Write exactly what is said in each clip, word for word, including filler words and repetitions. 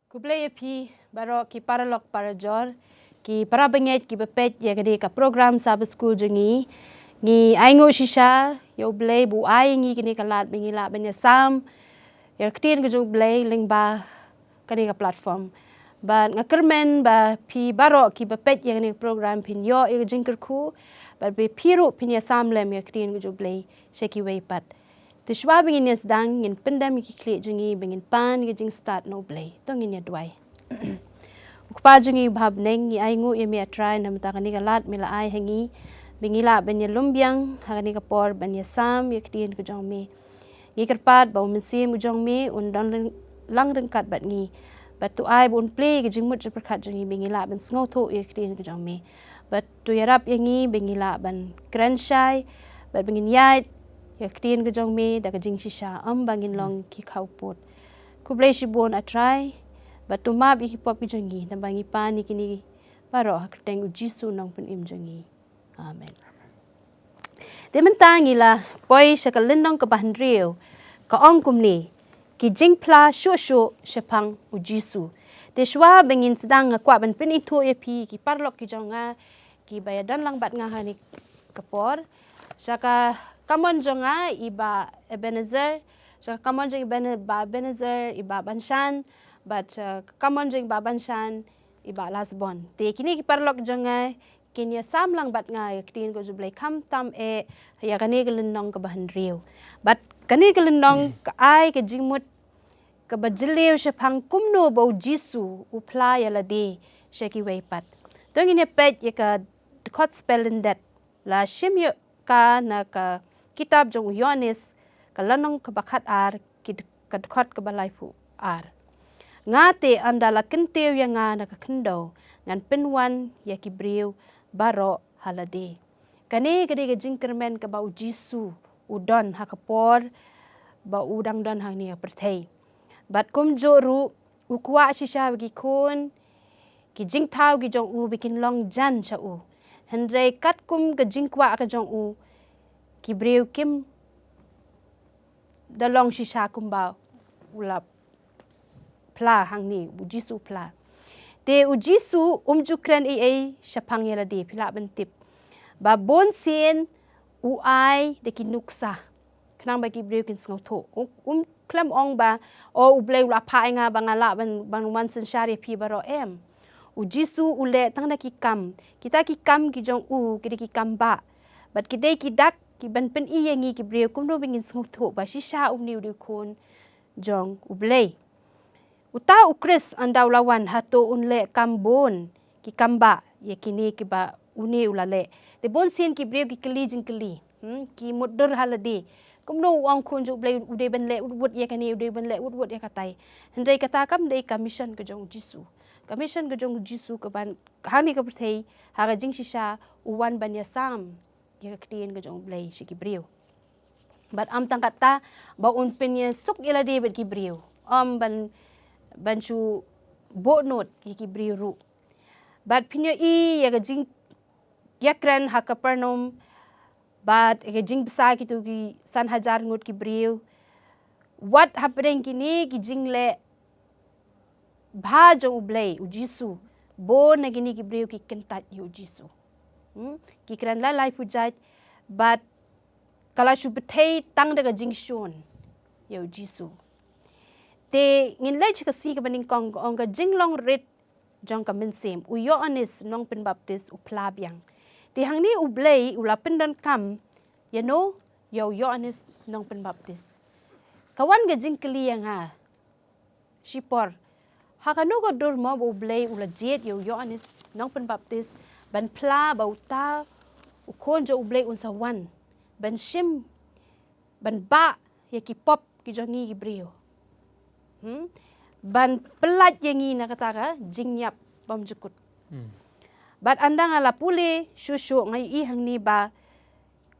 Khublei ïa phi baroh ki paralok parajor, ki parabangeit kiba peit ïa kane ka program Sabbath School jong ngi. Ngi ainguh shisha ïa U Blei ba u ai ngi kane ka lad ba ngi lah ban ïasam ïa ka ktien ka jong U Blei lyngba kane ka platform. Bad nga kyrmen ba phi baroh kiba peit ïa kane ka program phin ïoh ïa ka jingkyrkhu, bad ba phi ruh phin ïasam lem ïa ka ktien ka jong U Blei sha kiwei pat. Te shuwa ba ngin ïa sdang, ngin pyndem ïa ki khlieh jong ngi ba ngin pan ïa ka jingstad na U Blei. To ngin ïa duwai. U Kpa jong ngi uba ha bneng, ngi ainguh ïa me, A Trai, namar kane ka lad me la ai ha ngi ba ngi lah ban ïalum biang ha kane ka por ban ïasam ïa ka ktien ka jong me. Ngi kyrpad ba U Mynsiem u jong me un don lang ryngkat bad ngi, bad to ai ba un plie ïa ka jingmut jingpyrkhat jong ngi ba ngi lah ban sngewthuh ïa ka ktien ka jong me. Bad to ïarap ïa ngi ba ngi lah ban kren shai, bad ba ngin ïaid ïa ka ktien ka jong me da ka jingshisha, ym ba ngin long ki khawpud. Khublei shibun, A Trai, bad to map ïa ki pop ki jong ngi, namar ba ngi pan ïa kine baroh ha ka kyrteng U Jisu, Nongpynim jong ngi. Amen. Te mynta ngi la poi sha ka lynnong kaba hynriew, ka ong kumne: Ki jingphla shuh shuh shaphang U Jisu. Te shuwa ba ngin sdang, nga kwah ban pynithuh ïa phi ki paralok ki jong nga kiba ïadon lang bad nga ha kane ka por. Sha ka kamon jong nga i Bah Ebenezer, sha ka kamon jong i Bah Ebenezer i Bah Banshan, bad sha ka kamon jong i Bah Banshan i Bah Lasbon. Te kine ki paralok jong nga kin ïasam lang bad nga ïa ka ktien ka jong U Blei, khamtam eh ïa kane ka lynnong kaba hynriew. Bad kane ka lynnong ka ai ka jingmut kaba jylliew shaphang kumno ba U Jisu u phla ïa lade sha kiwei pat. To ngin ïa peit ïa ka dkhot spellyndet. La shim ïa ka na ka kitab jong u Ïoannis, ka lynnong kaba khatar, ki d-, ka dkhot kaba laiphew ar. Nga te, ynda la kyntiew ïa nga na ka khyndew, ngan pynwan ïa ki briew baroh ha lade. Kane ka dei ka jingkyrmen kaba U Jisu u don ha ka por ba u dang don hangne ha pyrthei. Bad kumjuh ruh, u kwah shisha ba ki khun, ki jingthaw ki jong u ba kin long jan sha u. Hynrei katkum ka jingkwah ka jong u, ki briew kim da long shisha kumba u la phla hangne, U Jisu u phla. Te U Jisu um ju kren ei ei shaphang ïa lade, phi lah ban tip ba bun sien u ai da ki nuksa. Khnang ba ki briew kin sngewthuh. U-, um khlem ong ba, "O, U Blei u la phah ïa nga ba nga lah ban, ban wan synshar ïa phi baroh", em. U Jisu u leh tang da ki kam. Kita ki kam ki jong u ki dei ki kam bah. Bad ki dei ki dak kiban pyni ïa ngi ki briew kumno ba ngin sngewthuh ba shisha une u dei u khun jong U Blei. Uta u Khrist ynda u la wan, hato un leh kam bun ki kam bah ïa kine kiba une u la leh? Te bun sien ki briew ki kylli jingkylli, hmm, ki mutdur ha lade. Kumno u ong khun jong U Blei u dei ban leh wut wut ïa kane, u dei ban leh wut wut ïa katai? Hynrei kata kam dei ka mission ka jong U Jisu. Ka mission ka jong U Jisu ka ban hangne ka pyrthei, ha ka jingshisha u wan ban ïasam ïa ka ktien ka jong U Blei sha ki briew. Bad ym tang kata, ba un pynïasuk ïa lade bad ki briew, ym ban, ban shu buhnud ïa ki briew ruh. Bad phin ïohi ïa ka jingïakren ha Kapernaum, bad ïa ka jingbsa kito ki san hajar ngut ki briew. Wat hapdeng kine ki jingleh bha jong U Blei, U Jisu, bun na kine ki briew ki kyntait ïa U Jisu. Hmm? Ki kren lai lai pujait, bad ka la shu bthei tang da ka jingshun ïa U Jisu. Te ngin leit sha ka sngi kaba nyngkong, ka ong ka jinglong rit jong ka mynsiem, u Ïoannis Nongpynbaptis u phla biang. Te hangne U Blei u la pyndonkam ïano? Ïa u Ïoannis Nongpynbaptis. Ka wan ka jingkylli ïa nga shipor, ha kano ka dur mo ba U Blei u la jied ïa u Ïoannis Nongpynbaptis ban phla ba uta u Khun jong U Blei un sa wan ban shim, ban bah ïa ki pop ki jong ngi ki briew, hmm? Ban pyllait ïa ngi na kata ka jingïap bymjukut. Hmm. Bad ynda nga la pule shuh shuh, nga ïohi hangne ba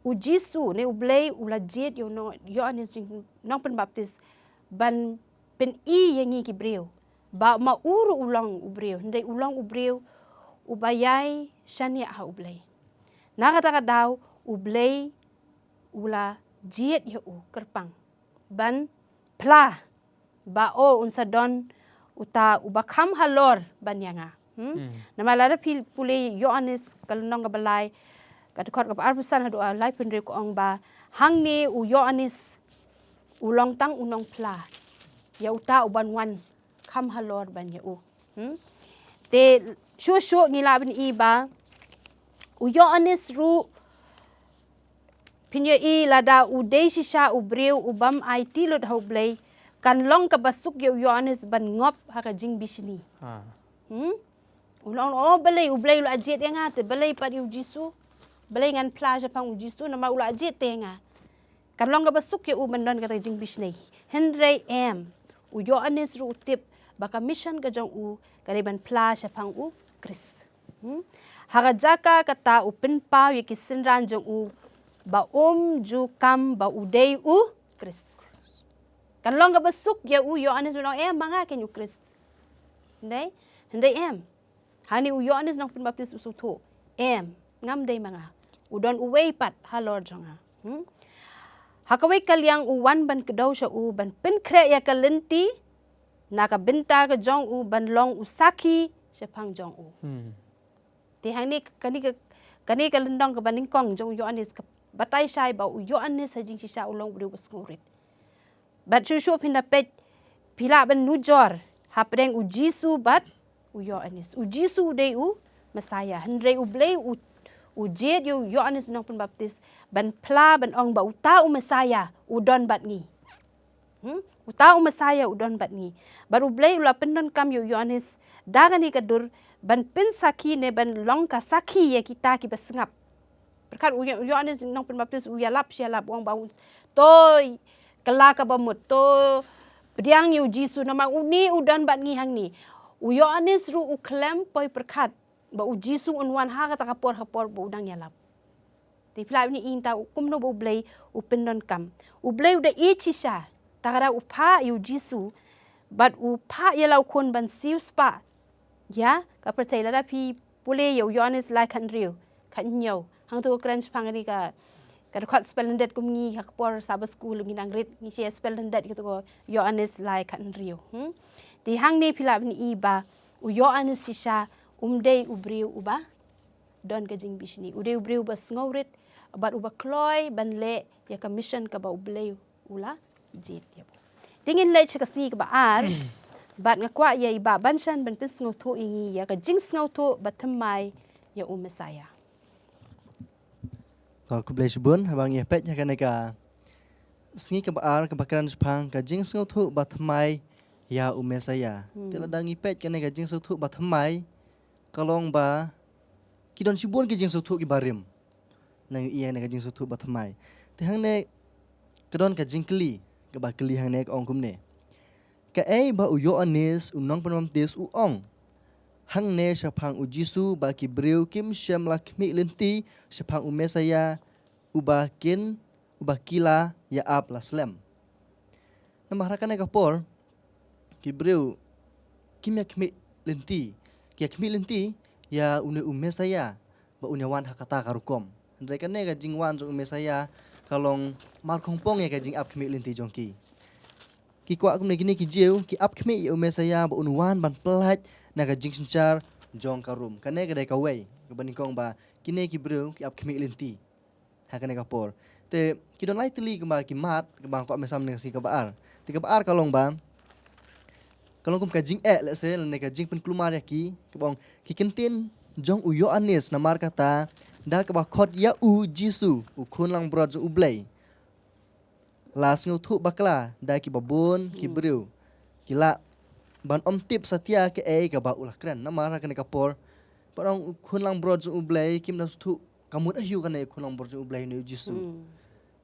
U Jisu, ne U Blei u la jied ïa u Nong-, Ïoannis Nongpynbaptis ban pyni ïa ngi ki briew ba ma u ruh u long u briew, hynrei u long u briew uba ïai shaniah ha U Blei. Na kata ka daw U Blei u la jied ïa u kyrpang ban phla ba o un sa don uta uba kham halor ban ïa nga. Hmm? Hmm. Namar lada phi pule Ïoannis ka lynnong kaba lai, ka dkhot kaba arphew san haduh laiphew hynriew ka ong ba, hangne u Ïoannis u long tang u nongphla ïa uta uban wan kham halor ban ïa u. Hmm? Te shuh shuh ngi lah ban i ba u Ïoannis ruh, phin ïohi lada u dei shisha u briew u bym aiti lut ha U Blei, kan long kaba suk ïa u Ïoannis ban ngop ha ka jingbishni. Ha. Hmm? U long, oh, balei U Blei u la jied ïa nga te, balei pat ïa u Jisu? Balei ngan phla shaphang u Jisu namar u la jied te ïa nga? Kan long kaba suk ïa u ban don kata ka jingbishni. Hynrei em, u Ïoannis ruh u tip ba ka mission ka jong u ka dei ban phla shaphang u Khrist. Hmm? Ha ka jaka kata u pynpaw ïa ki synran jong u ba um ju kam ba u dei u Khrist. Kan long kaba suk ïa u Ïoannis ban ong, em, ma nga kein u Khrist. Hynrei, hynrei em. Hangne u Ïoannis Nongpynbaptis u sngewthuh, em, ngam dei ma nga. U don uwei pat halor jong nga. Hmm? Ha kawei ka liang u wan ban kdew sha u ban pynkhreh ïa ka lynti na ka bynta ka jong u ban long u sakhi shaphang jong u. Hmm. Te hangne kane ka, kane ka lynnong kaba nyngkong jong u Ïoannis ka batai shai ba u Ïoannis ha jingshisha u long u briew ba sngewrit. Bad shuh shuh phin da peit, phi lah ban nujor hapdeng u Jisu bad u Ïoannis. U Jisu u dei u Messiah. Hynrei U Blei u, u jied ïa u Ïoannis Nongpynbaptis ban phla ban ong ba uta u Messiah u don bad ngi. Hmm? Uta u Messiah u don bad ngi. Bad U Blei u la pyndonkam ïa u Ïoannis da kane ka dur ban pynsakhi ne ban long ka sakhi ïa kita kiba sngap. Pyrkhat u Ïo-, u Ïoannis Nongpynbaptis u ïalap shi ïalap, u ong ba u, to kylla kaba mut, to pdiang ïa u Jisu namar une u don bad ngi hangne. U Ïoannis ruh u khlem poi pyrkhat ba u Jisu un wan ha kata ka por, ha ka por ba u dang ïalap. Te phi lah ban i nta u kumno ba U Blei u pyndonkam. U Blei u da ïeit shisha, te ka daw u phah ïa u Jisu bad u phah ïa la u khun ban siew spah ïa ka pyrthei. Lada phi pule ïa u Ïoannis lai khathynriew, khathynñiew. Hangto ka kren shaphang kane ka, ka dkhot spell lyndet kum ngi ha ka por Sabbath school ngi nang rit, ngi shim spell lyndet kata ka Ïoannis lai khathynriew. Hmm? Te hangne phi lah ban i ba u Ïoannis shisha um dei u briew uba don ka jingbishni. U dei u briew uba sngewrit bad uba kloi ban leh ïa ka mission kaba U Blei u la jied ïa u. Te ngin leit sha ka sngi kaba ar, bad nga kwah ïa i Bah Banshan ban pynsngewthuh ïa ngi ïa ka jingsngewthuh ba thymmai ïa u Messiah. To, khublei shibun, haba ngi ïa peit ïa kane ka sngi kaba ar kaba kren shaphang ka jingsngewthuh ba thymmai ïa u Messiah. Hmm. Te lada ngi peit kane ka jingsngewthuh ba thymmai, ka long ba ki don shibun ki jingsngewthuh kiba rim. Nang ïa kane ka jingsngewthuh ba thymmai. Te hangne ka don ka jingkylli, kaba kylli hangne ka ong kumne. Kaei ba u Ïoannis u Nongpynbaptis u ong hangne shaphang u Jisu ba ki briew kim shym la khmih lynti shaphang u Messiah uba kin, uba ki la ïa ap la slem. Namar ha kane ka por ki briew kim ïa khmih lynti, ki ïa khmih lynti ïa une u Messiah ba un ïa wan ha kata ka rukom. Hynrei kane ka jingwan jong u Messiah ka long markhongpong ïa ka jingap khmih lynti jong ki. Ki kwah kumne, kine ki Jiw ki ap khmih ïa u Messiah ba un wan ban pyllait na ka jingsynshar jong ka Rom. Kane ka dei kawei kaba nyngkong ba kine ki briew ki ap khmih lynti ha kane ka por. Te ki don lai tylli kumba ki mat kaba nga kwah ban sam ne ka sngi kaba ar. Te kaba ar ka long ba, ka long kum ka jingeh lehse lane ka jingpynkulmar ïa ki, kaba ong ki kyntien jong u Ïoannis namar kata da kaba khot ïa u Jisu u khun langbrot jong U Blei, la sngewthuh bakla da kiba bun ki briew. Ki lah ban ym tip satia kaei kaba u la kren namar ha kane ka por, ba ong u khun langbrot jong U Blei, kim da sngewthuh ka mut aïu kane u khun langbrot jong U Blei ne u Jisu. Hmm.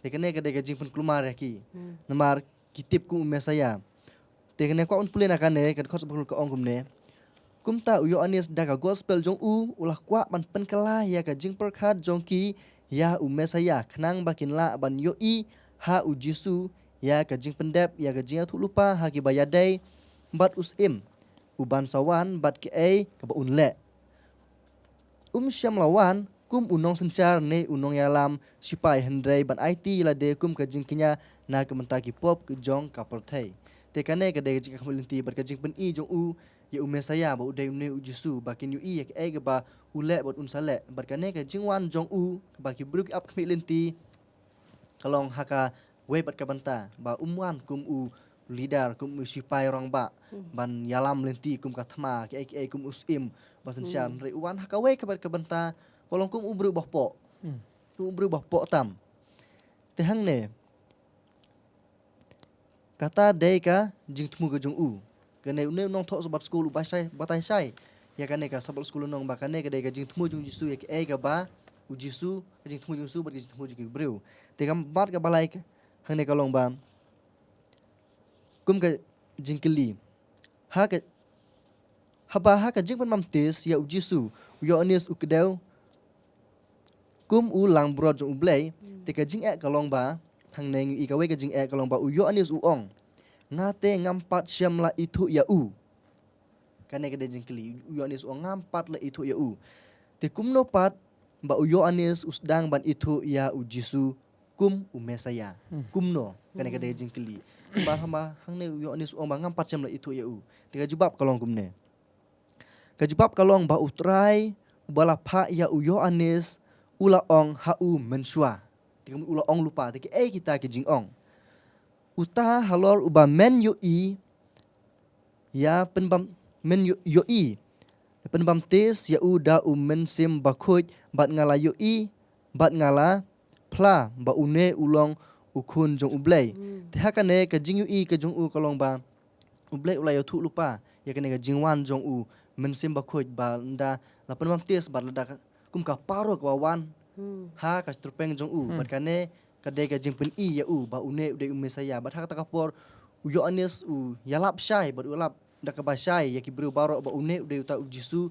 Te kane ka dei ka jingpynkulmar ïa ki. Hmm. Namar ki tip kum u Messiah. Te kane kwah ban pule na kane ka dkhot ba kul ka ong kumne. Kumta u Ïoannis da ka gospel jong u u la kwah ban pynkylla ïa ka jingpyrkhat jong ki ïa u Messiah khnang ba kin lah ban ïohi ha u Jisu ïa ka jingpyndep ïa ka jingïathuhlypa ha kiba ïadei bad u Syiem uban sa wan bad kaei kaba un leh. Um shym la wan kum u nongsynshar ne u nongïalam shipai hynrei ban aiti ïa lade kum ka jingkñia na ka bynta ki pop ki jong ka pyrthei. Te kane ka dei ka jingkhmih lynti bad ka jingpyni jong u ïa u Messiah ba u dei une u Jisu, ba kin ïohi ïa kaei kaba u leh bad un sa leh. Bad kane ka jingwan jong u ba ki briew ki ap khmih lynti ka long ha kawei pat ka bynta, ba um wan kum u leader, kum u sipai rangbah, ban ïalam lynti kum ka thma, kaei kaei kum u syiem, ba synshar, hynrei u wan ha kawei ka byn-, ka bynta ba long kum u briew ba poh. Kum u briew ba poh tam. Te hangne kata dei ka jingthmu ka jong u. Kane une u nongthoh Sabbath School u batai shai, batai shai ïa kane ka Sabbath School u ong ba kane ka dei ka jingthmu jong u Jisu ïa kaei kaba u Jisu, ka jingthmu jong u Jisu bad ka jingthmu jong ki briew. Te ka mat kaba lai ka hangne ka long ba kum ka jingkylli. Ha ka, haba ha ka jingbaptis ïa u Jisu, u Ïoannis u kdew kum u langbrot jong U Blei, te ka jingeh ka long ba, hangne ngi i kawei ka jingeh ka long ba u Ïoannis u ong, "Nga te ngam pat shym la ithuh ïa u." Kane ka dei jingkylli, u Ïoannis u ong, "Ngam pat la ithuh ïa u." Te kumno pat ba u Ïoannis u sdang ban ithuh ïa u Jisu kum u Messiah? Kumno? Kane ka dei jingkylli. Ba haba hangne u Ïoannis u ong ba ngam pat shym la ithuh ïa u. Te ka jubab ka long kumne. Ka jubab ka long ba U Trai uba la phah ïa u Ïoannis u la ong ha u mynshuwa. Te ka mut u la ong lypa, te kaei kita ki jingong. Uta halor uba men ïohi ïa pynbam-, men ïo-, ïohi pynbaptis ïa u da u Mynsiem Bakhuid, bad nga la ïohi bad nga la phla ba une u long u Khun jong U Blei. Te ha kane ka jingïohi ka jong u ka long ba U Blei u la ïathuh lypa ïa kane ka jingwan jong u Mynsiem Bakhuid, ba ynda la pynbaptis bad lada ka, kum ka paruk ba wan ha ka tyrpeng jong u, bad kane ka dei ka jingpyni ïa u ba une u dei u Messiah. Bad ha kata ka por u Ïoannis u ïalap shai bad u lap da kaba shai ïa ki briew baroh ba une u dei uta u Jisu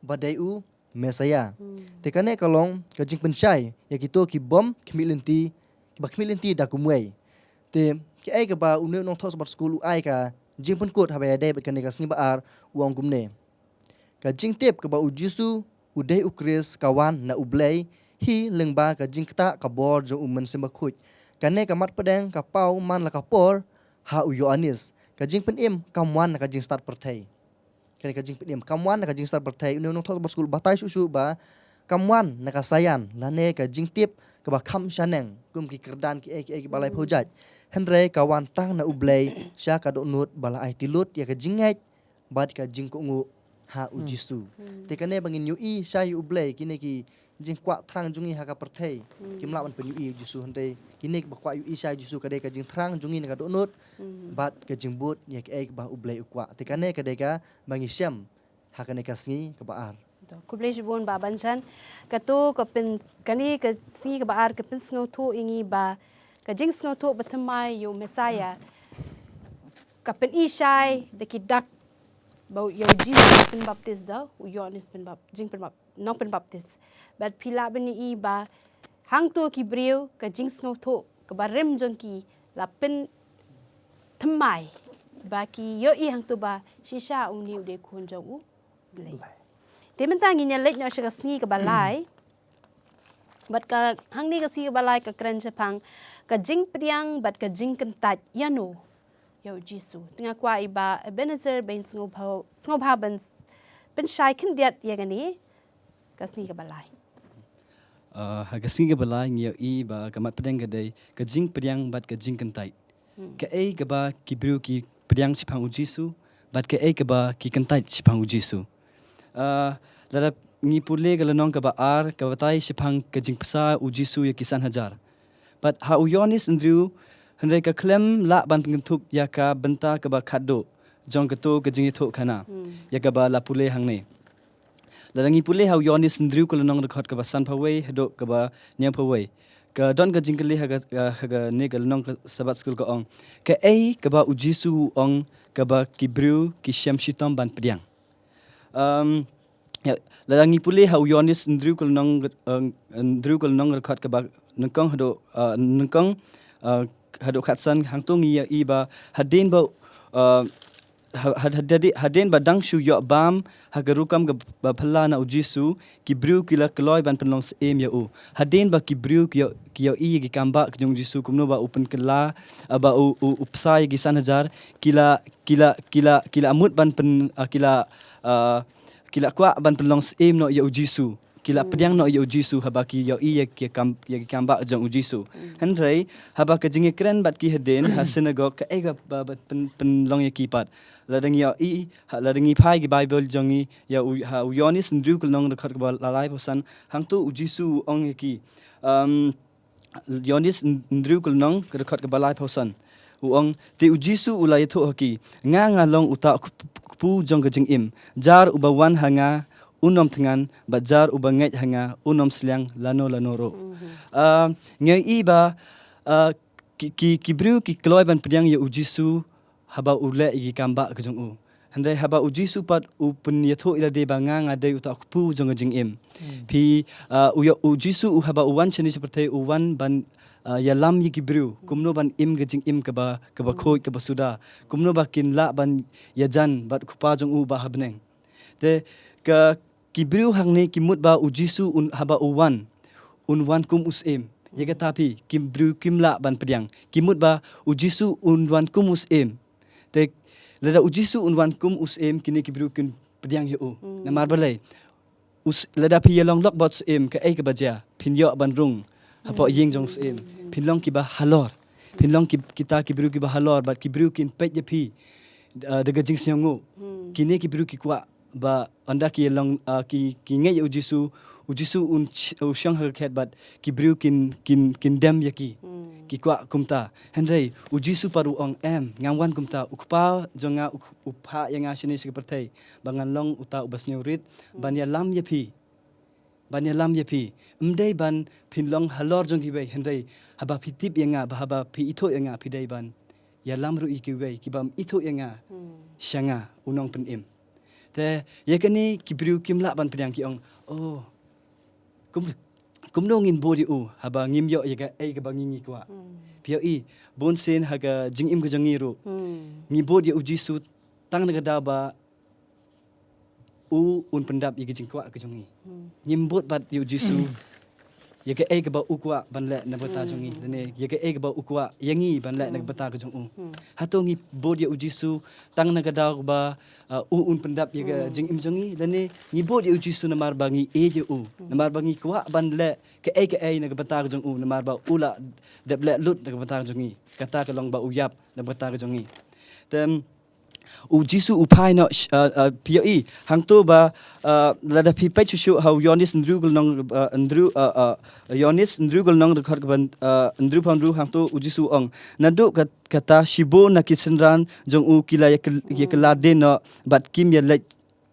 ba dei u Messiah. Te kane ka long ka jingpynshai ïa kito ki bym khmih lynti, kiba khmih lynti da kumwei. Te kaei kaba une u nongthoh Sabbath School u ai ka jingpynkut haba ïadei bad kane ka sngi ba ar, u ong kumne. Ka jingtip kaba u Jisu u dei u Khrist ka wan na U Blei hi lyngba ka jingktah ka bor jong u Mynsiem Bakhuid. Kane ka mat pdeng ka paw man la ka por ha u Ïoannis. Ka jingpynim kam wan na ka jingstad pyrthei. Kane ka jingpynim kam wan na ka jingstad pyrthei. Une u nongthoh Sabbath School batai shuh shuh ba kam wan na ka science lane ka jingtip kaba kham shaneng, kum ki kyrdan kiei kiei kiba lai phew jait. Hynrei ka wan tang na U Blei sha ka dohnud ba la aiti lut ïa ka jingngeit bad ka jingkohnguh ha u Jisu. Te kane ba ngin ïohi shai U Blei, kine ki jingkwah thrang jong ngi ha ka pyrthei kim lah ban pynïohi u Jisu, hynrei kine kiba kwah ïohi shai u Jisu ka dei ka jingthrang jong ngi na ka dohnud bad ka jingbud ïa kaei kaba U Blei u kwah. Te kane ka dei kaba ngi shem ha kane ka sngi kaba ar. To, khublei shibun Bah Banshan. Kato ka pyn-, kane ka sngi kaba ar ka pynsngewthuh ïa ngi ba ka jingsngewthuh ba thymmai ïa u Messiah ka pyni shai da ki dak ba u, ïa u Jisu u pynbaptis da u Ïoannis pynbap-, jingpynbap-, nongpynbaptis. Bad phi lah ban ïohi ba hangto ki briew ka jingsngewthuh kaba rim jong ki la pynthymmai ba ki ïohi hangto ba shisha une u dei Khun jong U Blei. Te mynta ngin ïa leit noh sha ka sngi kaba lai. Bad ka hangne ka sngi kaba lai ka kren shaphang ka jingpdiang bad ka jingkyntait ïano ïa u Jisu. Te nga kwah ïa i Bah Ebenezer ban sngewbha, sngewbha ban s-, pynshai khyndiat ïa kane ka sngi kaba lai. Ah, ha ka sngi kaba lai ngi ïohi ba ka mat pdeng ka dei ka jingpdiang bad ka jingkyntait. Kaei kaba ki briew ki pdiang shaphang u Jisu bad kaei kaba ki kyntait shaphang u Jisu. Ah, lada ngi pule ka lynnong kaba ar, ka batai shaphang ka jingpynsah u Jisu ïa ki san hajar. Bad ha u Ïoannis Andrew, hynrei ka khlem lah ban pynkynthup ïa ka bynta kaba khatduh jong kato ka jingïathuhkhana ïa kaba la pule hangne. Lada ngi pule ha u Ïoannis Andrew ka lynnong dkhot kaba sanphew wei haduh kaba hynñiewphew wei, ka don ka jingkylli ha ka, ha kane ka lynnong ka Sabbath School ka ong, kaei kaba u Jisu u ong kaba ki briew ki shem shitom ban pdiang. Um, ïa, lada ngi pule ha u Ïoannis Andrew ka lynnong, um, Andrew ka lynnong dkhot kaba nyngkong haduh, uh, nyngkong, uh, haduh khatsan, hangto ngi ïohi ba hadien ba, uh, ha-, ha-, hadien, hadien ba dang shu ïoh bam ha ka rukom kaba phylla na u Jisu, ki briew ki la kloi ban pynlong syiem ïa u. Hadien ba ki briew ki ïoh, ki ïohi ïa ki kambah ka jong u Jisu, kumno ba u pynkylla, ah, ba u, u, u bsa ïa ki san hajar, ki la, ki la, ki la, ki la mut ban pyn, ah, ki la, ah, ki la kwah ban pynlong syiem noh ïa u Jisu. Ki la pdiang noh ïa u Jisu haba ki ïohi ïa ki kam, ïa ki kambah jong u Jisu. Hynrei haba ka jingïakren bad ki hadien ha synagog, kaei kaba, ba pyn, pynlong ïa ki pat? Lada ngi ïohi, ha, lada ngi phai ki Baibl jong ngi, ïa u, ha u Ïoannis hynriew ka lynnong dkhot kaba laiphew san, hangto u Jisu u ong ïa ki. Um, Ïoannis hynriew ka lynnong ka dkhot kaba laiphew san. U ong, te u Jisu u la ïathuh ha ki, nga nga long uta u kp-, kpu jong ka jingim. Jar uba wan ha nga, un ym thngan, bad jar uba ngeit ha nga, un ym sliang lano lano ruh. Ah, ngi ïohi ba, ah, ki, ki, ki briew ki kloi ban pdiang ïa u Jisu, haba u leh ïa ki kambah ka jong u. Hynrei haba u Jisu pat u pynïathuh ïa lade ba nga nga dei uta u kpu jong ka jingim. Phi, ah, u ïa, u Jisu u haba u wan shane sha pyrthei u wan ban, ah, ïalam ïa ki briew. Kumno ban im ka jingim kaba, kaba khuid, kaba suda. Kumno ba kin lah ban ïajan bad u Kpa jong u ba ha bneng. Te ka ki briew hangne ki mut ba u Jisu un haba u wan, un wan kum u syiem. Ïa kata phi, ki briew kim lah ban pdiang. Ki mut ba u Jisu un wan kum u syiem. Te lada u Jisu un wan kum u syiem, kine ki briew kin pdiang ïa u. Namar balei? U s-, lada phi ïalong lok bad u syiem, kaei kaba jia? Phin ïoh ban rung hapoh ïing jong u syiem. Phin long kiba halor. Phin long ki, kita ki briew kiba halor, bad ki briew kin peit ïa phi, ah, da ka jingsngewnguh. Kine ki briew ki kwah ba ynda ki long, ah, ki, ki ngeit ïa u Jisu, u Jisu un sh-, u shong ha ka khet bad ki briew kin, kin, kin dem ïa ki. Ki kwah kumta. Hynrei u Jisu pat u ong em, ngam wan kumta, u Kpa jong nga u, u phah ïa nga shane sha ka pyrthei ba ngan long uta uba sngewrit ban ïalam ïa phi. Ban ïalam ïa phi. Ym dei ban phin long halor jong kiwei, hynrei haba phi tip ïa nga, ba haba phi ithuh ïa nga, phi dei ban ïalam ruh ïa kiwei kiba ym ithuh ïa nga sha nga u nongpynim. Te ïa kane ki briew kim lah ban pdiang, ki ong, oh, kum, kumno ngin bud ïa u haba ngim ïoh ïa kaei kaba ngi ngi kwah. Phi ïohi, bun sien ha ka jingim ka jong ngi ruh, ngi bud ïa u Jisu tang na ka daw ba u un pyndap ïa ka jingkwah ka jong ngi. Ngim bud pat ïa u Jisu ïa kaei kaba u kwah ban leh na ka bynta jong ngi, lane ïa kaei kaba u kwah ïa ngi ban leh na ka bynta ka jong u. Hato ngi bud ïa u Jisu tang na ka daw ba, ah, u un pyndap ïa ka jingim jong ngi, lane ngi bud ïa u Jisu namar ba ngi ïeit ïa u, namar ba ngi kwah ban leh kaei kaei na ka bynta ka jong u, namar ba u la dep leh lut na ka bynta ka jong ngi. Kata ka long ba u ïap na ka bynta ka jong ngi. Te u Jisu u phai noh, sh-, ah, ah, phi ïohi, hangto ba, ah, lada phi peit shuh shuh ha u Ïoannis hynriew ka lynnong, ah, hynriew, ah, ah, Ïoannis hynriew ka lynnong dkhot kaba, ah, hynriew phew hynriew, hangto u Jisu u ong, naduh kat-, kata shibun na ki synran jong u ki la ïa kyl-, ïa kylla dien noh bad kim ïaleit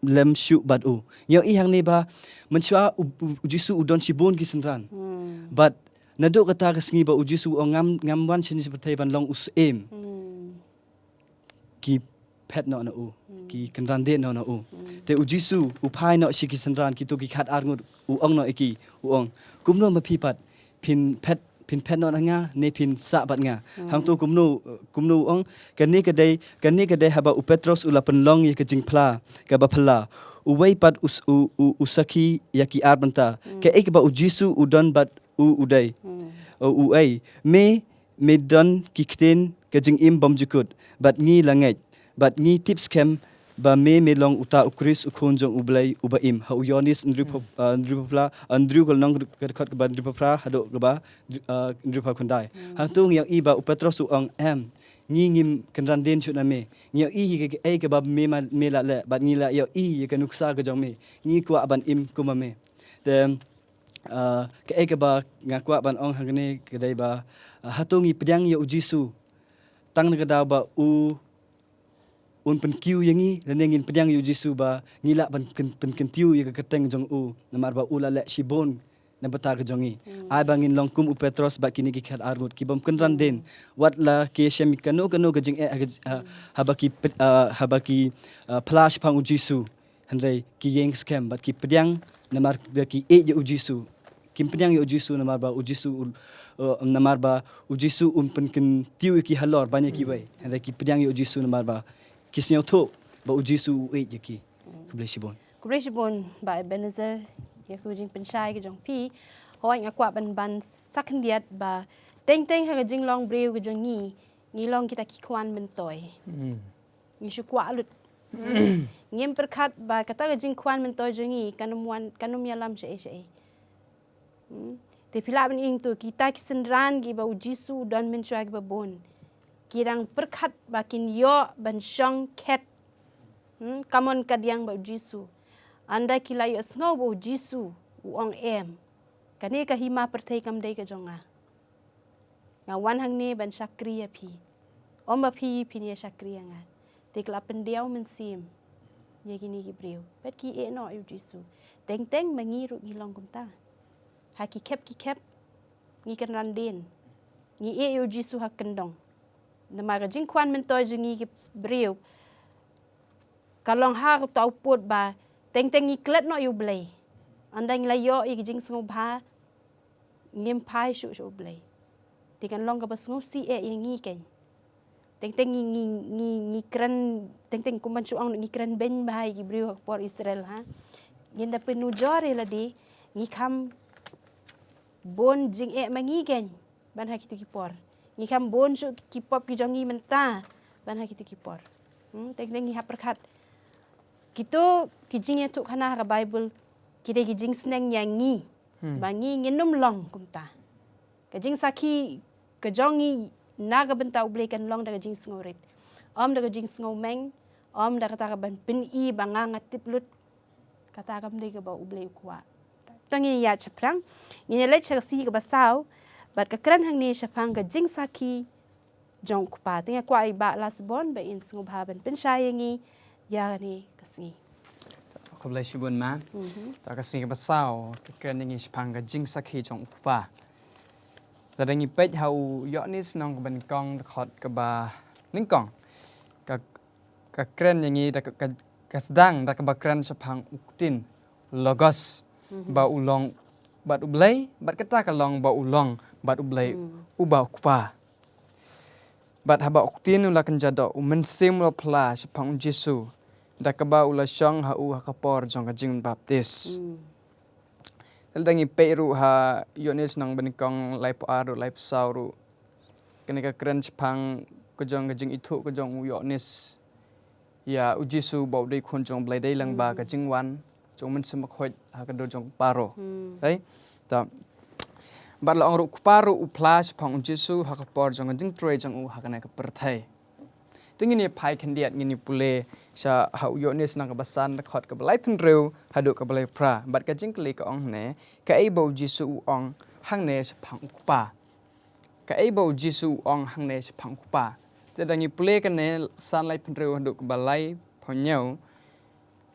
lem shuh bad u. Ngi ïohi hangne ba mynshuwa u, u, u Jisu u don shibun ki synran. Bad naduh kata ka sngi ba u Jisu u ong ngam, ngam wan shane sha pyrthei ban long u syiem, ki phet noh na u, ki kynran dien noh na u. Te u Jisu u phai noh sha ki synran, kito ki khatar ngut, u ong noh ïa ki, u ong, kumno ma phi pat, phin phet, phin phet noh na nga ne phin sah bad nga? Hangto kumno, kumno u ong, kane ka dei, kane ka dei haba u Petros u la pynlong ïa ka jingphla kaba phylla. Uwei pat u s-, u, u, u sakhi ïa ki ar bynta. Kaei kaba u Jisu u don bad u, u dei, u, uei, me, me don ki ktien ka jingim bymjukut, bad ngi la ngeit, bad ngi tip skhem ba me, me long uta u Khrist, u Khun jong U Blei uba im. Ha u Ïoannis hynriew phew, ah, hynriew phew phra, ah, hynriew ka lynnong ka dkhot kaba hynriew phew phra haduh kaba, ah, hynriew phew khyndai. Hangto ngi ïohi ba u Petros u ong em, ngi ngim kynran dien shuh na me. Ngi ïohi ïa kaei kaba me ma, me la leh, bad ngi la ïohi ïa ka nuksa ka jong me. Ngi kwah ban im kum ma me. Te, ah, kaei kaba nga kwah ban ong hangne ka dei ba, ah, hato ngi pdiang ïa u Jisu tang na ka daw ba u un pynkiew ïa ngi, lane ngin pdiang ïa u Jisu ba ngi lah ban kyn-, pynkyntiew ïa ka kyrteng jong u, namar ba u la leh shibun na bynta ka jong ngi. Ai ba ngin long kum u Petros bad kine ki khatar ngut ki bym kynran dien. Wat la ki shem kano kano ka jingeh ha, ha, haba ki py-, ah, haba ki, ah, phla shaphang u Jisu. Hynrei ki ïeng skhem bad ki pdiang namar ba ki ïeit ïa u Jisu. Kim pdiang ïa u Jisu namar ba u Jisu u, uh, namar ba u Jisu un pynkyntiew ïa ki halor ban ïa kiwei. Hynrei ki pdiang ïa u Jisu namar ba ki sngewthuh ba u Jisu u ïeit ïa ki. Khublei shibun. Khublei shibun Bah Ebenezer, ïa ka jingpynshai ka jong phi. Hooid, nga kwah ban ban sa khyndiat ba teng teng ha ka jinglong briew ka jong ngi, ngi long kita ki khwan myntoi. Hmm. Ngi shu kwah lut. Ngim pyrkhat ba kata ka jingkhwan myntoi jong ngi kan ym wan, kan ym ïalam shaei shaei. Hmm. Te phi lah ban ïohi tu, kita ki synran kiba u Jisu u don mynshuwa kiba bun, ki dang pyrkhat ba kin ïoh ban shong khet, hmm, kamon kadiang bad u Jisu. Ynda ki la ïohsngew ba u Jisu u ong, em, kane ka hima pyrthei kam dei ka jong nga. Nga wan hangne ban shakri ïa phi. Ym ba phi phin ïa shakri ïa nga. Te ki la pyndiaw mynsiem ïa kine ki briew. Bad ki ïeh noh ïa u Jisu. Teng teng ma ngi ruh ngi long kumta. Ha ki khep ki khep ngi kynran dien. Ngi ïeh ïa u Jisu ha kyndong. Namar ka jingkhwan myntoi jong ngi ki briew ka long ha kato u pud ba teng teng ngi klet noh ïa u Blei. Ynda ngi la ïoh ïa ka jingsngewbha, ngim phai shuh sha u Blei. Te kan long kaba sngewsih eh ïa ngi keiñ. Teng teng ngi, ngi, ngi, ngi kren, teng teng kumban shu ong ngi kren beiñ bha ïa ki briew ha ka por Israel, ha. Ngin da pynujor ïa lade, ngi kham bun jingeh ma ngi keiñ ban ha kito ki por. Ngi kham bun shuh ki pop ki jong ngi mynta ban ha kito ki por. Hmm, teng teng ngi hap pyrkhat. Kito ki jingïathuhkhana ha ka Baibl ki dei ki jingsneng ïa ngi. Hmm. Ba ngi ngin ym long kumta. Ka jingsakhi ka jong ngi na ka bynta u Blei kan long da ka jingsngewrit. Ym da ka jingsngewmeng, ym da kata kaban pyni ba nga nga tip lut. Kata kam dei kaba u Blei u kwah. Te ngin ïaid shaphrang, ngin ïa leit sha ka sngi kaba saw, bad ka kren hangne shaphang ka jingsakhi jong u Kpa. Te nga kwah ïa i Bah Lasbon ba in sngewbha ban pynshai ïa ngi ïa kane ka sngi. Khublei shibun ma. Mhm. Te ka sngi kaba saw, ka kren ïa ngi shaphang ka jingsakhi jong u Kpa. Lada ngi peit ha u Ïoannis lynnong kaba nyngkong dkhot kaba nyngkong. Ka, ka kren ïa ngi da ka, ka, ka sdang da kaba kren shaphang u Ktien, Logos, mhm, ba u long bad u Blei, bad kata ka long ba u long bad u Blei, hmm, uba u Kpa. Bad haba u Ktien u la kynja doh, u Mynsiem u la phla shaphang u Jisu, da kaba u la shong ha u ha ka por jong ka jingbaptis. Hmm. Lada ngi peit ruh ha Ïoannis lynnong ba nyngkong laiphew ar ruh laiphew saw ruh. Kane ka kren shaphang ka jong ka jingithuh ka jong u Ïoannis ïa u Jisu ba u dei u Khun jong u Blei dei lang ba, hmm, ka jingwan jong u Mynsiem Bakhuid ha ka dur jong u Paro. Hmm. Dei? Ta. Bad la ong ruh u Kpa ruh u phla shaphang u Jisu ha ka por jong ka jingtrei jong u ha kane ka pyrthei. Te ngin ïa phai khyndiat, ngin ïa pule sha ha u Ïoannis lynnong kaba san dkhot kaba laiphew hynriew haduh kaba laiphew phra. Bad ka jingkylli ka ong hangne, kaei ba u Jisu u ong hangne shaphang u Kpa. Kaei ba u Jisu u ong hangne shaphang u Kpa. Te lada ngi pule kane san laiphew hynriew haduh kaba laiphew hynñiew,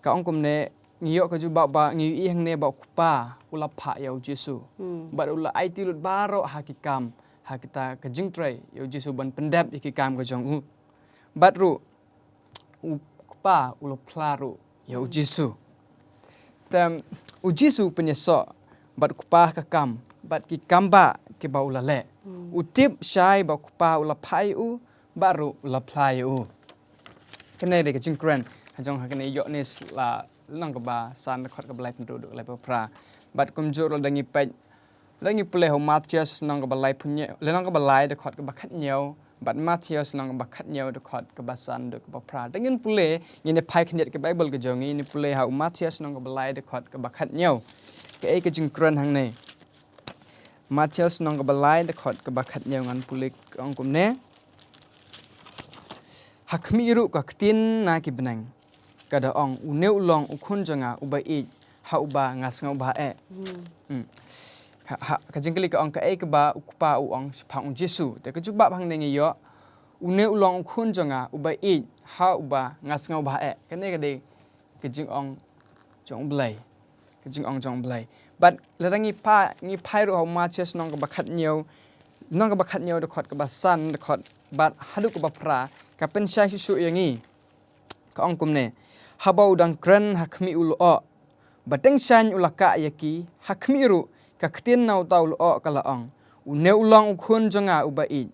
ka ong kumne, ngi ïoh ka jubab ba ngi ïohi hangne ba u Kpa u la phah ïa u Jisu. Hmm. Bad u la aiti lut baroh ha ki kam, ha kita ka jingtrei ïa u Jisu ban pyndep ïa ki kam ka jong u. Bad ruh u Kpa u la phla ruh ïa u, hmm, Jisu. Te u Jisu u pynïasoh bad u Kpa ha ka kam bad ki kambah kiba u la leh. Hmm. U tip shai ba u Kpa u la phah ïa u bad ruh u la phla ïa u. Kane dei ka jingkren ha jong ha kane Ïoannis la lynnong kaba san dkhot kaba laiphew hynriew haduh laiphew phra. Bad kumjuh ruh lada ngi peit, lada ngi pule ha u Mathaios lynnong kaba laiphew hynñiew, lynnong kaba lai dkhot kaba khathynñiew, bad Mathaios lynnong kaba khathynñiew dkhot kaba san haduh kaba phra. Lada ngin pule, ngin ïa phai khyndiat ka Baibl ka jong ngi, ngin pule ha u Mathaios lynnong kaba lai dkhot kaba khathynñiew. Kaei ka jingkren hangne? Mathaios lynnong kaba lai dkhot kaba khathynñiew, ngan pule, ka ong kumne. Ha khmih ruh ka ktien na ki bneng ka da ong, une u long u Khun jong nga uba ïeit, ha uba nga sngewbha eh. Hmm. Hmm. Ha, ha, ka jingkylli ka ong kaei kaba u Kpa u ong shaphang u Jisu. Te ka jubab hangne ngi ïoh, une u long u Khun jong nga uba ïeit, ha uba nga sngewbha eh. Kane ka dei ka jingong jong u Blei. Ka jingong jong u Blei. Bad lada ngi pha, ngi phai ruh ha u Mathaios lynnong kaba khathynñiew, lynnong kaba khathynñiew dkhot kaba san dkhot bad haduh kaba phra, ka pynshai shuh shuh ïa ngi. Ka ong kumne. Haba u dang kren ha khmih u lyoh, ba tyngshaiñ u la kah ïa ki, ha khmih ruh ka ktien na uta u lyoh ka la ong, une u long u Khun jong nga uba ïeit,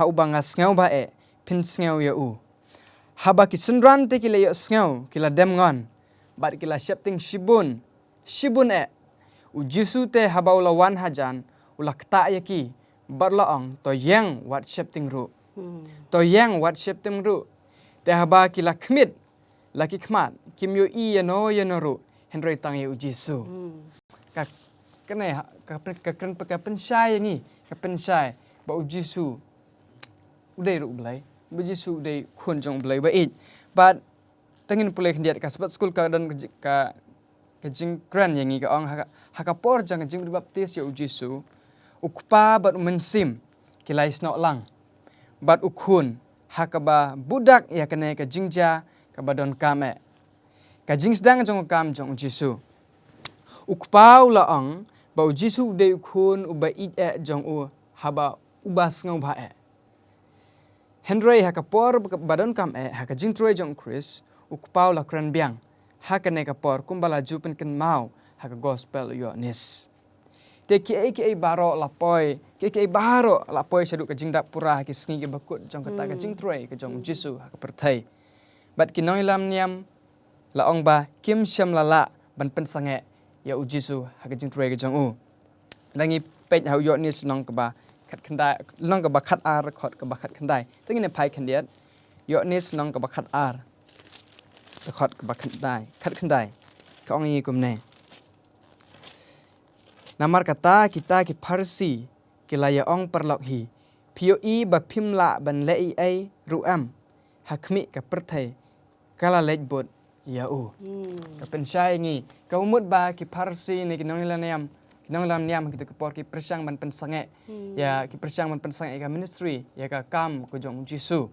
ha uba nga sngewbha eh, phin sngew ïa u. Haba ki synran te ki la ïohsngew, ki la dem ngon, bad ki la sheptieng shibun, shibun eh. U Jisu te haba u la wan hajan, u la ktah ïa ki, bad la ong, to ïeng wat sheptieng ruh. To ïeng wat sheptieng ruh. Te haba ki la khmih, la ki khmat, kim ïohi ïano ïano ruh, hynrei tang ïa u Jisu. Ka, kane, ha, ka, ka, ka, ka pynshai ïa ngi, ka pynshai, ba u Jisu, u dei ruh u Blei, ba u Jisu u dei khun jong u Blei ba ïeit. Bad, tang ngin pule khyndiat ka Sabbath School ka don ka ji-, ka, ka jingkren ïa ngi ka ong ha ka, ha ka por jong ka jingbaptis ïa u Jisu, u Kpa bad u Mynsiem, ki la ïasnoh lang. Bad u Khun, ha kaba budak ïa kane ka jingjia, kaba donkam eh. Ka jingsdang jong ka kam jong u Jisu. U Kpa u la ong, ba u Jisu u dei u Khun uba ïeit eh jong u, haba uba sngewbha eh. Hynrei ha ka por ba, ba donkam eh, ha ka jingtrei jong u Khrist, u Kpa u la kren biang, ha kane ka por, kumba la ju pynkynmaw, ha ka Gospel u Ïoannis. Te kiei kiei baroh la poi, kiei kiei baroh la poi shaduh ka jingdap pura ha ki sngi kiba kut jong kata ka jingtrei ka jong u Jisu ha ka pyrthei. Bad ki nongïalam niam la ong ba kim shym la lah ban pynsangeh ïa u Jisu ha ka jingtrei ka jong u. Lada ngi peit ha u Ïoannis lynnong kaba khatkhyndai, lynnong kaba khatar, dkhot kaba khatkhyndai. Te ngin ïa phai khyndiat. Ïoannis lynnong kaba khatar, dkhot kaba khyndai, khatkhyndai. Ka ong ïa ngi kumne. Namar kata kita ki Pharisi ki la ïa ong paralok hi, phi ïohi ba phim lah ban leh ei ei ruh em, ha khmih ka pyrthei ka la leit bud ïa u. Ka pynshai ïa ngi, ka mut ba ki Pharisi ne ki nongïalam niam, ki nongïalam niam ha kito ki por ki pyrshang ban pynsangeh, ïa ki pyrshang ban pynsangeh ïa ka ministry, ïa ka kam ka jong u Jisu.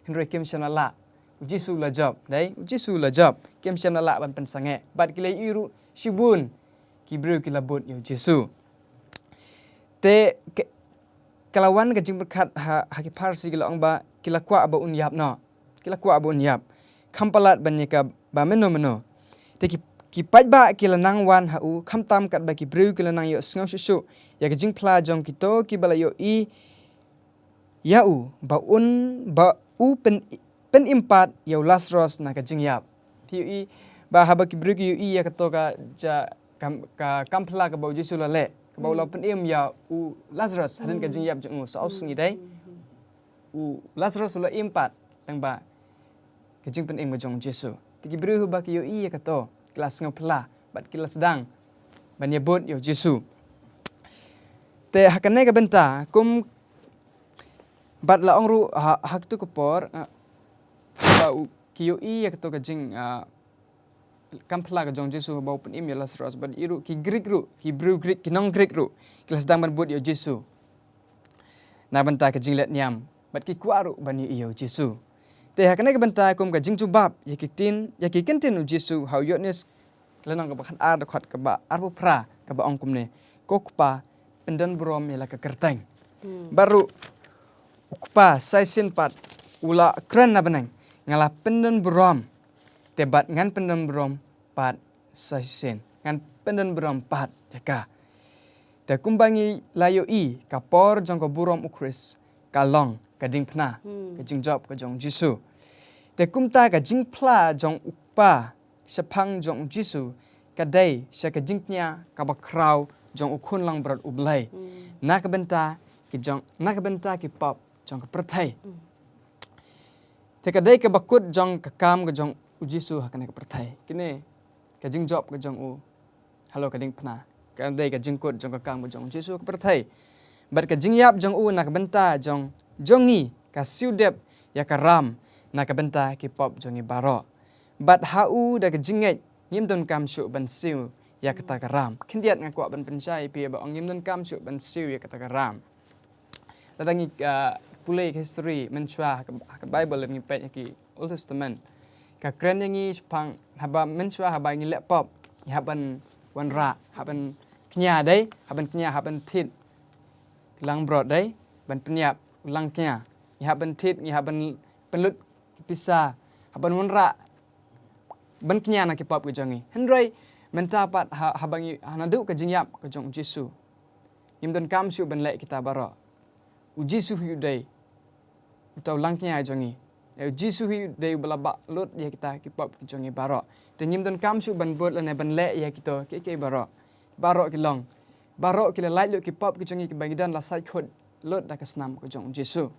Hynrei kim shym la lah. U Jisu la jop, dei, u Jisu la jop. Kim shym la lah ban pynsangeh. Bad ki la ïohi ruh shibun ki briew ki la bud ïa u Jisu. Te ka, ka la wan ka jingpyrkhat ha, ha ki Pharisi ki la ong ba, ki la kwah ba un ïap noh. Ki la kwah ba un ïap. Kham palat ban ïa kaba mynno mynno. Te ki, ki paidbah ki la nang wan ha u, khamtam katba ki briew ki la nang ïohsngew shuh shuh ïa ka jingphla jong kito kiba la ïohi ïa u, ba un, ba u pyn, pynim pat ïa u Lasaros na ka jingïap. Phi ïohi, ba haba ki briew ki ïohi ïa kato ka, ja, kam, ka kam phla kaba u Jisu u la leh, kaba u la pynim ïa u Lasaros hadien ka jingïap jong u, saw sngi dei. U Lasaros u la im pat lyngba ka jingpynim ka jong u Jisu. Te ki briew haba ki ïohi ïa kato, ki la sngewphla, bad ki la sdang ban ïa bud ïa u Jisu. Te ha kane ka bynta, kum bad la ong ruh ha, ha katu ka por, ah, ba u, ki ïohi ïa kato ka jing, ah, kam phla ka jong u Jisu haba u pynim ïa u Lasaros, bad ïa ruh ki Grik ruh, ki briew Grik, ki nong Grik ruh, ki la sdang ban bud ïa u Jisu. Na bynta ka jingleit niam, bad ki kwah ruh ban ïohi ïa u Jisu. Te ha kane ka bynta kum ka jingjubab ïa ki ktien, ïa ki ktien u Jisu ha u Ïoannis lynnong kaba khatar, dkhot kaba arphew phra, kaba ong kumne, ko Kpa, pyndon burom ïa la ka kyrteng. Bad ruh u Kpa sa shisien pat u la kren na bneng, nga la pyndon burom, te bad ngan pyndon burom pat sa shisien. Ngan pyndon burom pat ïa ka. Te kumba ngi la ïohi, ka por jong ka burom u Khrist ka long ka diengphna, ka jingjop ka jong u Jisu. Te kumta ka jingphla jong u Kpa shaphang jong u Jisu ka dei sha ka jingkñia kaba khraw jong u Khun Langbrot u Blei. Na ka bynta ki jong, na ka bynta ki pop jong ka pyrthei. Te ka dei kaba kut jong ka kam ka jong u Jisu ha kane ka pyrthei. Kine ka jingjop ka jong u halor ka diengphna. Ka dei ka jingkut jong ka kam ka jong u Jisu ha ka pyrthei. Bad ka jingïap jong u na ka bynta jong, jong ngi ka siew dep ïa ka ram na ka bynta ki pop jong ngi baroh. Bad ha u da ka jingngeit ngim donkam shuh ban siew ïa kata ka ram. Khyndiat nga kwah ban pynshai ïa phi ba ong ngim donkam shuh ban siew ïa kata ka ram. Lada ngi, ah, pule ka history mynshuwa ha ka, ha ka Bible, lada ngi peit ha ki Old Testament, ka kren ïa ngi shaphang haba mynshuwa haba ngi leh pop, ngi hap ban wanrah, hap ban kñia dei, hap ban kñia, hap ban thied langbrot dei, ban pynïap langkñia. Ngi hap ban thied, ngi hap ban pynlut ki pisa, hap ban wanrah, ban kñia na ki pop ka jong ngi. Hynrei mynta pat ha, haba ngi, ha naduh ka jingïap ka jong u Jisu, ngim donkam shuh ban leh kita baroh. U Jisu hi u dei uta u langkñia jong ngi. U Jisu hi u dei uba la bah lut ïa kita ki pop ki jong ngi baroh. Te ngim donkam shuh ban bud lane ban leh ïa kito kiei kiei baroh. Baroh ki long. Baroh ki la lait lut ki pop ki jong ngi kiba ngi don la sait khut lut da ka snam ka jong u Jisu.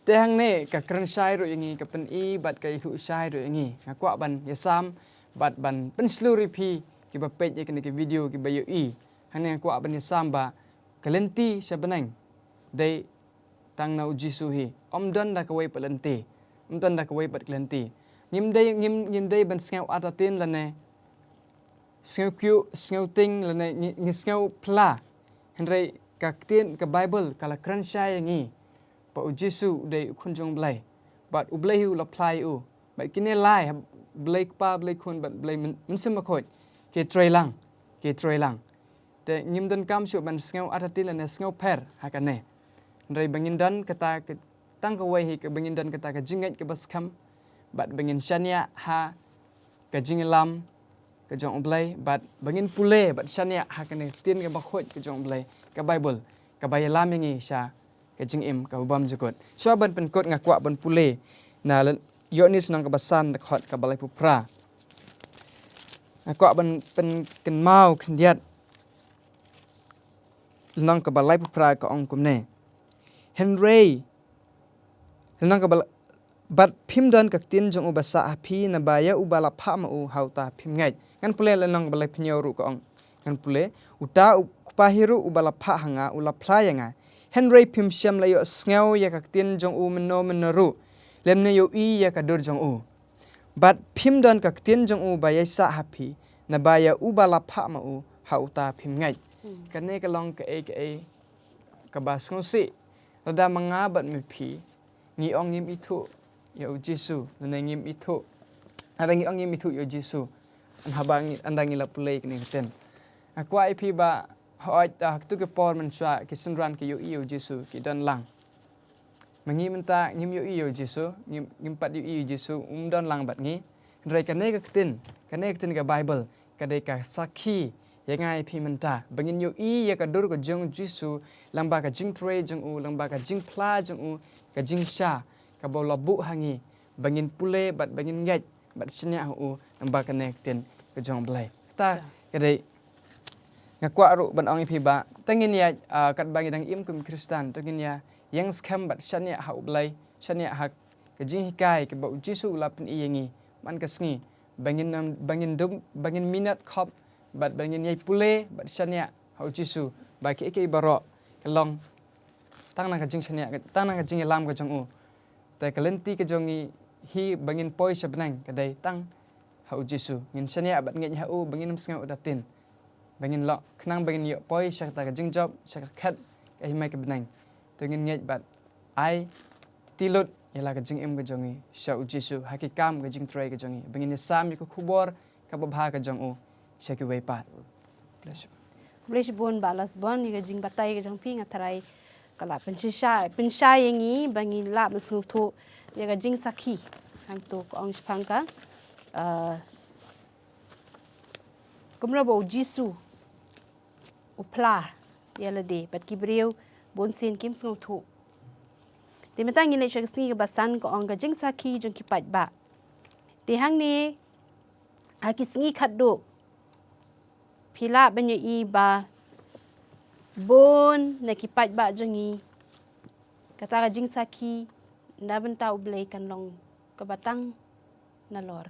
Te hangne ka kren shai ruh ïa ngi, ka pyni bad ka ïathuh shai ruh ïa ngi. Nga kwah ban ïasam bad ban pynshlur ïa phi kiba peit ïa kane ka video kiba ïohi. Hangne nga kwah ban ïasam ba ka lynti sha bneng dei tang na u Jisu hi. Ym don da kawei pat lynti. Ym don da kawei pat ka lynti. Ngim dei, ngim, ngim dei ban sngew artatien lane sngew kyiuh, sngew tieng lane ngi, ngi sngew pla. Hynrei ka ktien ka Baibl ka la kren shai ïa ngi ba u Jisu u dei u Khun jong u Blei. Bad u Blei hi u la pla ïa u. Bad kine lai ha Blei Kpa, Blei Khun bad Blei Myn-, Mynsiem Bakhuid ki trei lang, ki trei lang. Te ngim donkam shuh ban sngew artatien lane sngew pher ha kane. Hynrei ba ngin don kata ka, tang kawei hi kaba ngin don kata ka jingngeit kaba skhem bad ba ngin shaniah ha ka jingïalam ka jong u Blei bad ba ngin pule bad shaniah ha kane ka ktien kaba khuid ka jong u Blei, ka Baibl, kaba ïalam ïa ngi sha ka jingim kaba bymjukut. Shuwa ban pynkut nga kwah ban pule na Ïoannis lynnong kaba san dkhot kaba laiphew phra. Nga kwah ban pynkynmaw khyndiat lynnong kaba laiphew phra ka ong kumne. Hynrei lynnong kaba la-, bad phim don ka ktien jong u ba sah ha phi naba ïa uba la phah ma u ha uta phim ngeit. Ngan pule lynnong kaba laiphew hynñiew ruh ka ong. Ngan pule, uta u Kpa hi ruh uba la phah ha nga u la pla ïa nga. Hynrei phim shym la ïohsngew ïa ka ktien jong u mynno mynno ruh. Lymne ïohi ïa ka dur jong u. Bad phim don ka ktien jong u ba ïai sah ha phi naba ïa uba la phah ma u ha uta phim ngeit. Kane ka long kaei kaei kaba sngewsih. Lada ma nga bad ma phi ngi ong ngim ithuh ïa u Jisu, lane ngim ithuh. Lada ngi ong ngim ithuh ïa u Jisu, haba ngi, ynda ngi la pule kane ka ktien. Nga kwah ïa phi ba hooid, ha kito ki por mynshuwa ki synran ki ïohi ïa u Jisu, ki don lang. Ma ngi mynta ngim ïohi ïa u Jisu, ngim, ngim pat ïohi ïa u Jisu, um don lang bad ngi. Hynrei kane ka ktien, kane ka ktien ka Baibl, ka dei ka sakhi ïa nga ïa phi mynta ba ngin ïohi ïa ka dur ka jong u Jisu, lyngba ka jingtrei jong u, lyngba ka jingpla jong u, ka jingshisha kaba u la buh ha ngi, ba ngin pule bad ba ngin ngeit bad shaniah ha u, lyngba kane ka ktien ka jong u Blei. Kata ka dei, nga kwah ruh ban ong ïa phi ba tang ngin ïa, ah, katba ngi dang im kum Khristan, tang ngin ïa ïeng skhem bad shaniah ha u Blei, shaniah ha ka jinghikai kaba u Jisu u la pyni ïa ngi man ka sngi, ba ngin, ba ngin dum, ba ngin minot khop bad ba ngin ïai pule bad shaniah ha u Jisu ba kiei kiei baroh ka long tang na ka jingshaniah, tang na ka jingïalam ka jong u. Te ka lynti ka jong ngi hi ba ngin poi sha bneng ka dei tang ha u Jisu. Ngin shaniah bad ngeit ha u ba ngin ym sngew artatien. Ba ngin lah khnang ba ngin ïoh poi sha kata ka jingjop, sha ka khet ka hima ka bneng. Te ngin ngeit bad aiti lut ïa la ka jingim ka jong ngi sha u Jisu ha ki kam ka jingtrei ka jong ngi. Ba ngin ïasam ïa ka khubor kaba bha ka jong u sha kiwei pat. Bless you. Khublei shibun Bah Lasbon ïa ka jingbatai ka jong phi, nga tharai ka la pynshisha, pynshai ïa ngi ba ngi lah ban sngewthuh ïa ka jingsakhi. Hangto ka ong shaphang ka, ah, kumno ba u Jisu u pla ïa lade bad ki briew bunsien kim sngewthuh. Te mynta ngin leit sha ka sngi kaba san, ka ong ka jingsakhi jong ki paidbah. Te hangne ha ki sngi khatduh phi lah ban ïohi ba bun na ki paidbah jong ngi, kata ka jingsakhi na bynta u Blei kan long kaba tang nalor.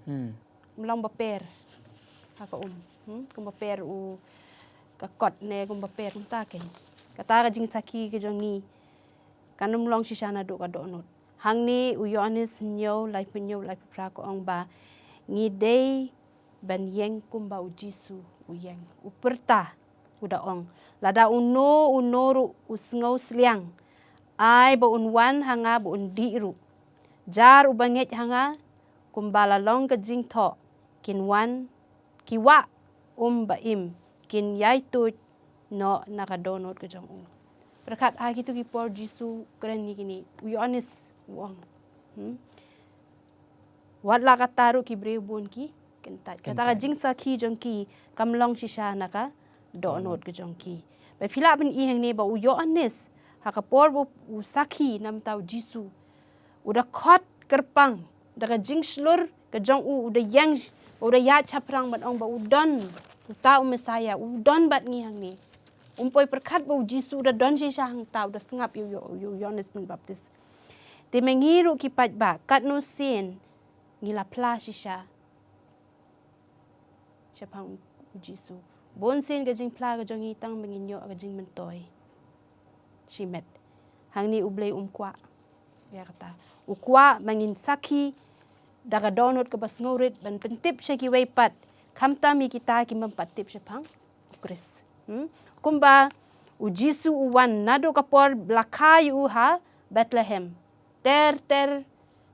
Hmm. Ym long ba per ha ka um. Hmm? Kumba per u ka kot ne kumba per kumta kein. Kata ka jingsakhi ka jong ngi kan ym long shisha naduh ka dohnud. Hangne u Ïoannis hynñiew, laiphew hynñiew, laiphew phra ka ong ba ngi dei ban ïeng kumba u Jisu u ïeng. U pyrta, u da ong, lada uno uno ruh u sngewsliang, ai ba un wan ha nga ba un dih ruh. Jar uba ngeit ha nga, kumba la long ka jingthoh, kin wan, ki wah um ba im, kin ïai tuid noh na ka dohnud ka jong u. Pyrkhat ha kito ki por Jisu u kren ïa kine, u Ïoannis u ong. Hmm? Wat la katta ruh ki briew bun ki kyntait. Kata ka jingsakhi jong ki kam long shisha na ka dohnud ka jong ki. Ba phi lah ban i hangne ba u Ïoannis ha ka por ba u sakhi na bynta u Jisu, U da khot kyrpang da ka jingshlur ka jong u, u da ïeng, u da ïaid shaphrang ban ong ba u don, uta u Messiah u don bad ngi hangne. Um poi pyrkhat ba u Jisu u da don shisha hangta, u da sngap ïa u, ïa u, ïa u Ïoannis Pynbaptis. Te ma ngi ruh ki paidbah, katno sien ngi la phla shisha shaphang u Jisu. Bun sien ka jingphla ka jong ngi tang ba ngin ïoh ka jingmyntoi shimet. Hangne U Blei um kwah ïa kata. U kwah ba ngin sakhi da ka dohnud kaba sngewrit ban pyntip sha kiwei pat, khamtam ïa kita kim pat tip shaphang u Khrist. Hmm? Kumba u Jisu u wan naduh ka por ba la kha ïa u ha Bethlehem. Ter ter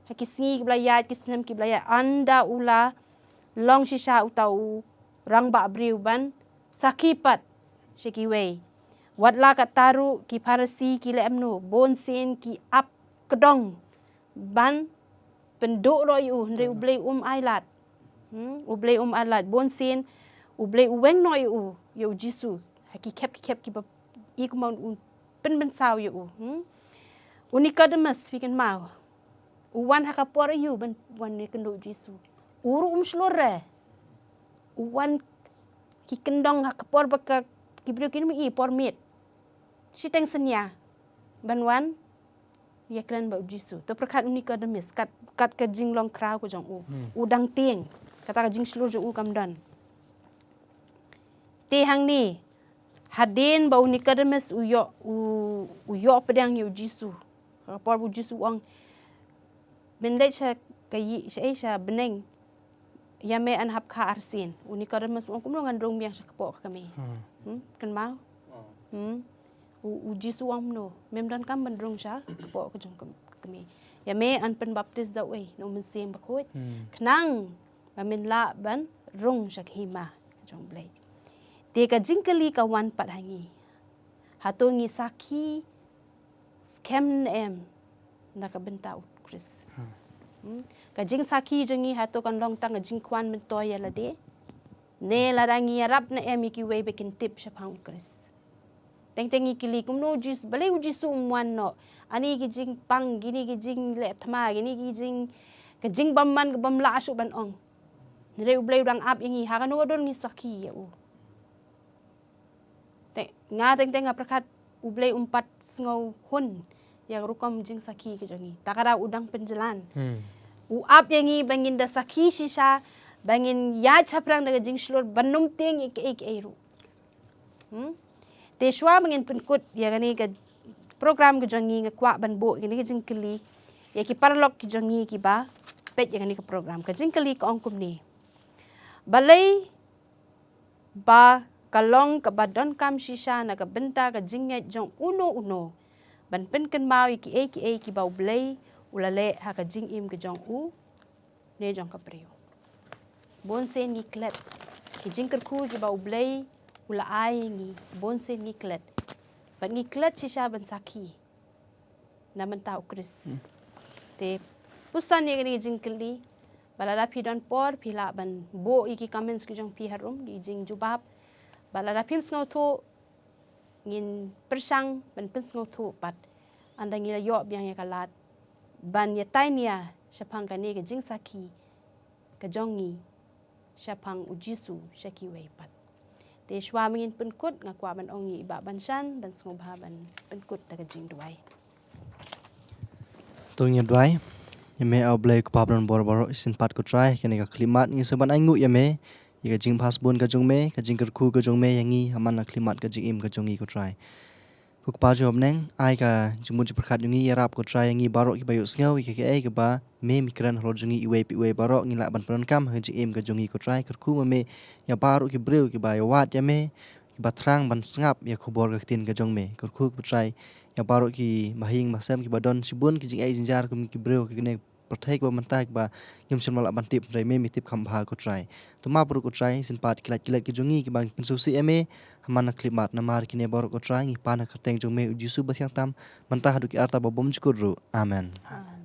ha ki sngi kiba la ïaid, ki snem kiba la ïaid, ynda u la long shisha uta u rangbah briew ban sakhi pat sha kiwei. Wat la katta ruh ki Pharisi ki leh kumno, bun sien ki ap kdong ban pynduh noh ïa u, hynrei U Blei um ailad. Hmm, U Blei um ailad. Bun sien U Blei u weng noh ïa u, ïa u Jisu ha ki khep ki khep kiba i kumba u pynbynsaw ïa u. Hmm? U Nikodemus, phi kynmaw, u wan ha ka por aïu ban wan ïakynduh u Jisu? U ruh um shlur re. U wan ki kyndong ha ka por ba ka, ki briew kin ym i, por miet. Shiteng synñia ban wan ïakren bad u Jisu. To pyrkhat u Nikodemus, kat, kat ka jinglong khraw ka jong u. Hmm. U dang tieng, kata ka jingshlur jong u kam don. Te hangne, hadien ba u Nikodemus u ïoh, u, u ïoh pdiang ïa u Jisu. Ka por ba u Jisu u ong, men leit sha ka ïing, sha, eh, sha bneng, ïa me yn hap kha arsien. U Nikodemus u ong, kumno ngan rung biang sha kpoh ka kmie? Hmm. Hmm? Kynmaw? Hmm? U, u Jisu u ong kumno? Mem donkam ban rung sha kpoh ka jong ka, ka kmie. Ïa me yn pynbaptis da uei? Na u Mynsiem Bakhuid. Hmm. Khnang ba men lah ban rung sha ka hima ka jong U Blei. Te ka jingkylli ka wan pat ha ngi. Hato ngi sakhi skhem ne em na ka bynta u Khrist? Hmm. Hmm? Ka jingsakhi jong ngi hato kan long tang ka jingkwah myntoi ïa lade? Ne lada ngi ïarap ne em ïa kiwei ba kin tip shaphang u Khrist? Teng teng ngi kylli kumno u Jisu, balei u Jisu um wan noh? Ani ki jingpang, kine ki jingleh thma, kine ki jing, ka jingbymman ka bym lah shuh ban ong. Hynrei U Blei u dang ap ïa ngi, ha kano ka dur ngi sakhi ïa u? Te nga teng teng nga pyrkhat U Blei um pat sngewhun ïa ka rukom jingsakhi ka jong ngi. Ta ka daw u dang pynjlan. Hmm. U ap ïa ngi ba ngin da sakhi shisha, ba ngin ïaid shaphrang da ka jingshlur, ban ym tieng ïa kiei kiei ruh. Hmm? Te shuwa ba ngin pynkut ïa kane ka program ka jong ngi, nga kwah ban buh kane ka jingkylli ïa ki paralok ki jong ngi kiba peit ïa kane ka program. Ka jingkylli ka ong kumne. Balei ba ka long kaba donkam shisha na ka bynta ka jingngeit jong uno uno ban pynkynmaw ïa kiei kiei kiba U Blei u la leh ha ka jingim ka jong u ne jong ka briew? Bun sien ngi klet ki jingkyrkhu kiba U Blei u la ai ngi, bun sien ngi klet. Bad ngi klet shisha ban sakhi na bynta u Khrist. Hmm. Te pynsan ïa kane ka jingkylli, ba lada phi don por phi lah ban buh ïa ki comments ki jong phi harum, ki jingjubab. Ba lada phim sngewthuh, ngin pyrshang ban pynsngewthuh pat. Ynda ngi la ïoh biang ïa ka lad ban ïatai nia shaphang kane ka jingsakhi ka jong ngi shaphang u Jisu sha kiwei pat. Te shuwa ba ngin pynkut, nga kwah ban ong ïa i Bah Banshan ban sngewbha ban pynkut da ka jingduwai. To ngin ïa duwai. Ïa me A Blei Kpa ba don bor baroh, shisien pat ko Trai, kane ka khyllipmat ngi sa ban ainguh ïa me ïa ka jingbha shibun ka jong me, ka jingkyrkhu ka jong me ïa ngi ha man la khyllipmat ka jingim ka jong ngi ko Trai. Ko Kpa jong ngi bneng, ai ka jingmut jingpyrkhat jong ngi, ïarap ko Trai ïa ngi baroh kiba ïohsngew ïa kaei kaba me me kren halor jong ngi iwei pa iwei, baroh ngin lah ban pyndonkam ha ka jingim ka jong ngi ko Trai. Kyrkhu ma me ïa baroh ki briew kiba ïawad ïa me, kiba thrang ban sngap ïa ka khubor ka ktien ka jong me. Kyrkhu ko Trai ïa baroh ki bahaïing bahasem kiba don shibun ki jingeh jingjar kum ki briew ha kane pyrthei kaba mynta kiba ngim shym la lah ban tip, hynrei me me tip kham bha ko Trai. To map ruh ko Trai, shisien pat ki lait ki lait ki jong ngi kiba ngi pynsngewsih ïa me ha man la khyllipmat, namar kine baroh ko Trai ngi pan ha ka kyrteng jong me u Jisu ba thiang tam, mynta haduh ki arta ba bymjukut ruh. Amen. Amen.